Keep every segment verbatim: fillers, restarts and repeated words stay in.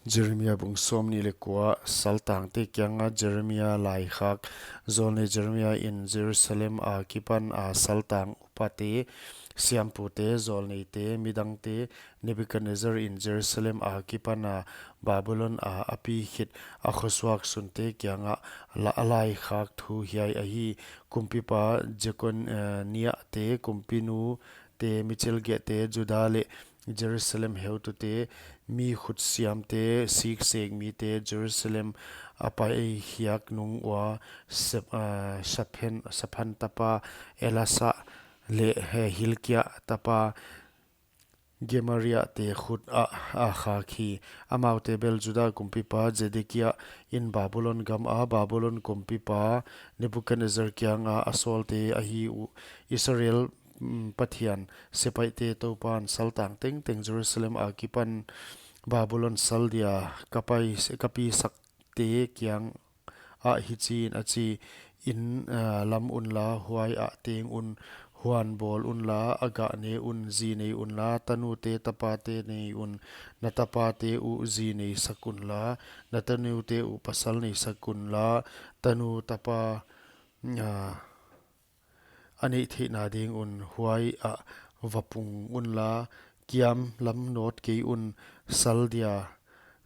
Jeremia bung sawmnih leh kua. Saltangte kianga Jeremia laikhak. Zawlnei Jeremia in Jerusalem akipan a saltang upate, siampute, zawlneite, midangte, Nebukadnezzar in Jerusalem akipan a Babulon a a pi khit a khosuak sunte kianga la-, a laikhak thu hiai ahi. Kumpipa Jekon-, eh, niate, kumpinu te, michilgehte, Juda leh Jerusalem heutute, mi khutsiamte, siksek mite, Jerusalem a paikhiak nung ua Sep-, ah, Saphen, Saphan tapa Elasa leh, eh, Hilkia tapa Gemaria te khut ah a khak hi. Amaute bel Juda kumpipa Zedekia in Babulon gam a Babulon kumpipa Nebukadnezzar kianga a sawlte ahi uh. Israel, mm, Pathian sepaihte Toupan, saltang tengteng Jerusalem akipan Babulon sal dia ka pai, ka pi sakte kiang ah hichiin a chi: In, ah, lam unla, huai ah teng un, huan bawl unla, a gah ne un, zi nei unla, tanute tapate nei un, na tapate uh zi nei sak unla, na tanute uh pasal nei sak unla, tanu tapa, ah, a neih theihna ding un huai ah va pung unla, kiam lam nawt kei un, sal dia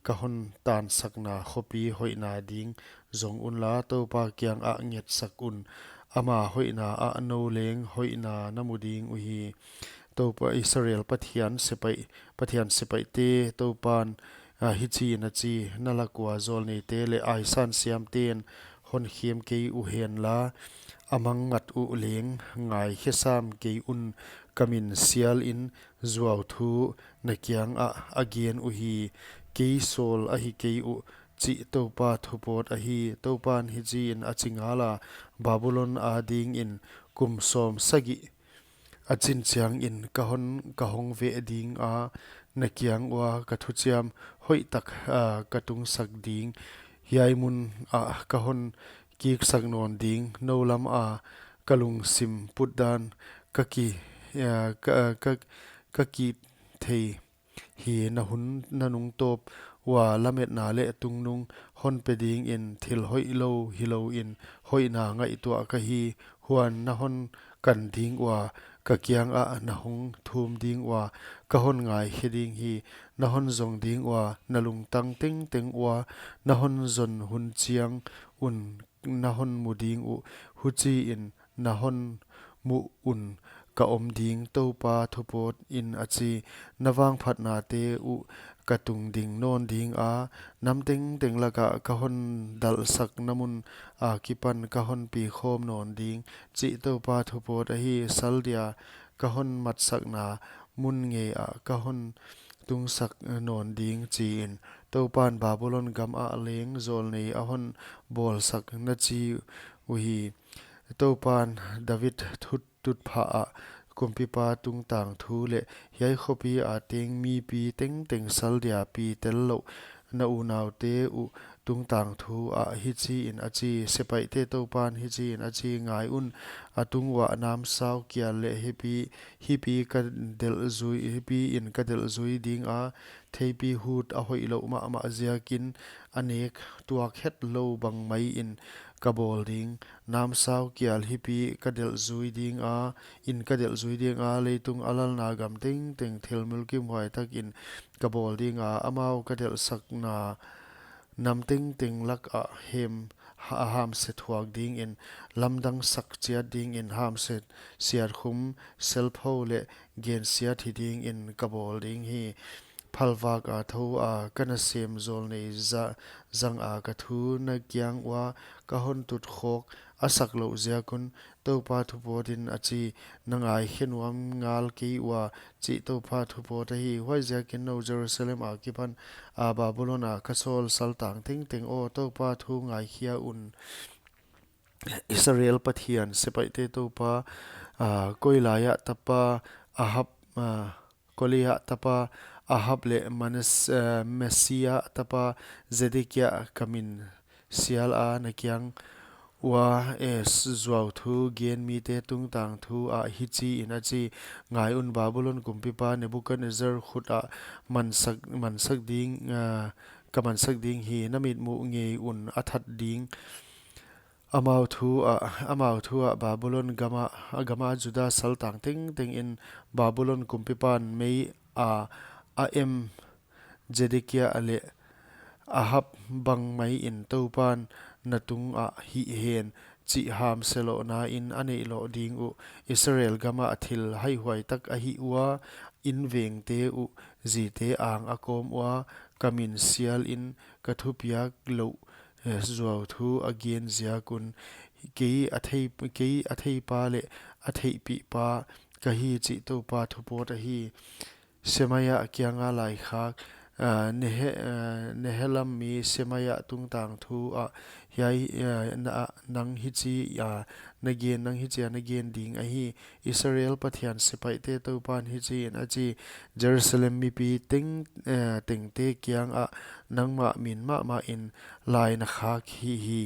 ka hon tansakna khopi hoihna ding zong unla, Toupa kiangah ngetsak un, ama hoihna ah nou leng hoihna na mu ding uhi. Toupa Israel Pathian sepaih, Pathian sepaihte Toupan, ah, hichiin a chi: Na lak ua zawlneite leh aisan siamten honkhem kei uhenla, a mang ngat uh leng ngaikhe sam kei un, ka min sialin zuauthu na kiangah a gen uhi. Kei sawl ahi kei uh, chih Toupa thupawt ahi. Toupan hichiin a chi ngala: Babulon adingin kum sawmsagih a chin chiangin ka hon, ka hong veh dinga, na kiang ua ka thuchiam hoihtak, ah, ka tungsak ding. Hiai mun ah ka hon kiksak nawn ding. Nou lam a ka lungsim putdan ka ki, ah, ka, ka, ka kithei hi. Na hun, na nung tawp ua lametna leh tungnung hon pe dingin thil hoihlou hilouin hoihna ngaihtuah ka hi. Huan na hon kan ding ua, ka kiangah na hong thum ding ua, ka hon ngaikhe ding hi. Na hon zong ding ua, na lungtang tengteng ua na hon zon hun chiang un na hon mu ding uh, huchiin na hon muh un ka om ding, Toupa thupawt in a chi. Na vangphatnate uh ka tungding nawn dinga, nam tengteng lakah ka hon dalhsakna mun akipan ka hon pi khawm nawn ding, chih Toupa thupawt ahi. Sal dia ka hon matsakna mun ngei ah ka hon tungsak nawn ding, chiin Toupan Babulon gam ah leng zawlnei a hon bawlsak na chi uhi. Toupan David thut tutphah ah kumpipa tungtang thu leh hiai khopi a teng mipi tengteng sal dia pi tel louh na unaute uh tungtang thu ah hichiin a chi: Sepaihte Toupan hichiin a chi: Ngai un, a tung uah namsau kial leh hipi, hipi ka delh zui, hipiin ka delh zui dinga, theipi hut a hoihlouh mahmah ziakin a nek tuak hetlou bang maiin ka bawl ding. Namsau kial hipi ka delh zui dinga, in ka delh zui dinga, leitung a lalna gam tengteng thil mulkimhuai takin ka bawl dinga, amau ka delhsakna nam tengteng lakah hem, ha-, hamse thuak dingin, lamdang sak chiat dingin, hamse siat khum, selpho leh gensiat hi dingin ka bawl ding hi. Phalvak a thou a ka nasem zawlnei za-, zanga ka thu na kiang ua ka hon tut khawk a sak louh ziak un, Toupa thupawt in a chi: Na ngaikhe nuam ngal kei ua, chih Toupa thupawt ahi. Huaiziakin nou Jerusalem akipan a Babulon a ka sawl saltang tengteng aw, Toupa thu ngaikhia un. Israel Pathian sepaihte Toupa, ah, Kolaia tapa Ahab, ah, Kolaia tapa Ahab leh Manas-, ah, Maseia tapa Zedekia ka min siala na kiang ua, eh, zuauthu gen mite tungtang thu ah hichiin a chi: Ngai un, Babulon kumpipa Nebukadnezzar khut ah mansak, mansak ding, ah, ka mansak ding hi. Na mitmuh ngei un a that ding. Amau thu ah, amau thu ah Babulon gam ah, gam ah Juda saltang tengteng in Babulon kumpipan mei a a em Zedekia leh Ahab bang mai in Toupan na tung ah hih hen, chih hamse lohna in a neih loh ding uh. Israel gam ah thil haihuai tak a hih ua, inn vengte uh zite ang a kawm ua, ka min sial in ka thupiak louh, eh, zuau thu a gen ziak un, kei a thei, kei a theipa leh a theihpihpa ka hi, chih Toupa thupawt ahi. Semaia kiang a laikhak, ah, Nehe-, ah, Nehelam mi Semaia tungtang thu ah, hiai, ah, na, nang hichi a na gen, nang hichi a na gen ding ahi. Israel Pathian sepaihte Toupan hichi in a chi: Jerusalem mipi teng, eh, tengte kiang ah nangmah min mahmah in lai na khak hi hi.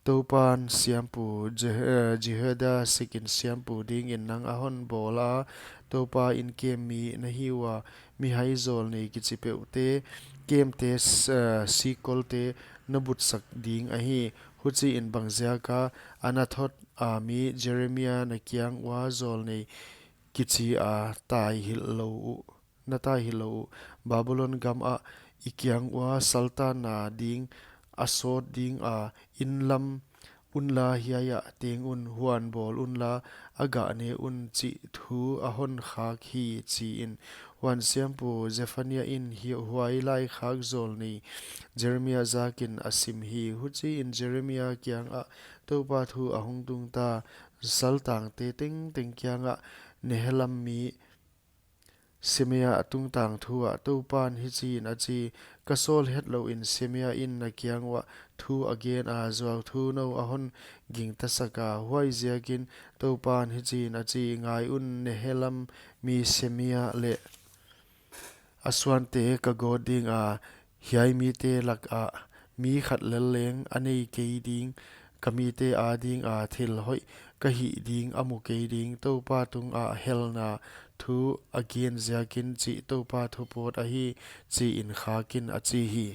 Toupan siampu Je-, eh, Jehoiada sik in siampu ding in nang a hon bawl a, Toupa in kem mi na hi ua, mihai zawlnei kichi peuhte, kemte s-, eh, sikolte na butsak ding ahi. Huchi in bangziak a Anathot a mi Jeremia na kiang ua zawlnei kichi a tai hilh lou uh, na tai hilh lou uh? Babulon gam ah i kiang ua saltanna ding a sawt ding a, inn lam unla, hiai ah teng un, huan bawl unla, a gah ne un, chih thu a hon khak hi, chi in. Huan siampu Zefania in hi huai laikhak zawlnei Jeremia zak in a sim hi. Huchi in Jeremia kiang ah Toupa thu a hong tung ta. Saltangte tengteng kiang ah Nehelam mi Semaia tungtang thu ah Toupan hichi in a chi: Ka sawl het lou in Semaia in na kiang uah thu a gen a, zuau thu nou a hon gingta sak a. Huaiziak in Toupan hichi in a chi: Ngai un, Nehelam mi Semaia leh a suante ka gawt ding a, hiai mite lak ah mi khat lel leng a nei kei ding, ka mite a ding a thil hoih ka hih ding a mu kei ding. Toupa tung ah helna thu a gen ziak in, chih Toupa thupawt ahi, chi in khak in, a chi hi.